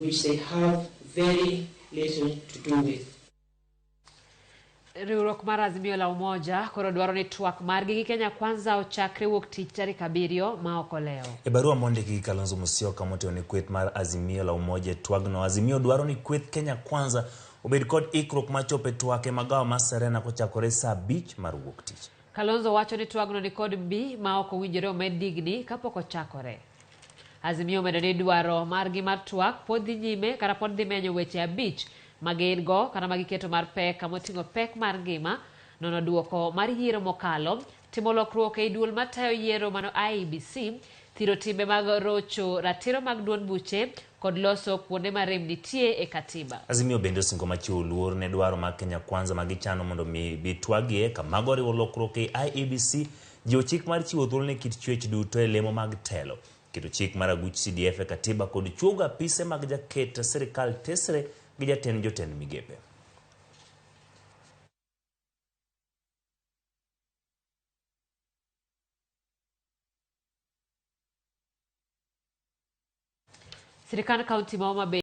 Which they have very little to do with. Riwruok mar Azimio la Umoja koro dwaro ni twak margi gi Kenya Kwanza ochakre wuok tich tarik 7 ma ok olewo. E barua mondiki gi Kalonzo Musyoka motelo ne kweth mar Azimio la Umoja e twagno, Azimio dwaro ni kweth Kenya Kwanza obed kod ikruok mar chopo e twak e magawa mar Serena kochakore saa 5 mar wuok tich. Kalonzo wacho ni twagno ni kod mbi ma ok owinjore omed digni kapok ochakore. Azimio omedo ni dwaro margi mar twak pod dhi nyime kata pod dhi menyo weche 5 ma gin go kata ma giketo mar pek kamoting'o pek mar ngima, nono duoko mar yiero mokalo, timo lokruok ei duol matayo yiero mano IEBC, thiro timbe mag rocho ratiro mag duond buche kod loso kuonde ma rem nitie e katiba. Azimio bende osingo machiwo luor ne dwaro mag Kenya Kwanza ma gichano mondo mi bitwagie kamago oriwo lokruok ei IEBC, jiwo chik mar chiwo thuolo ne kit chwech duto e lemo mag telo, keto chik mar aguch CDF e katiba kod chuogo apise mag jaket sirikal tesre gi jatend jotend migepe. Sirikand kaunti ma Homa Bay.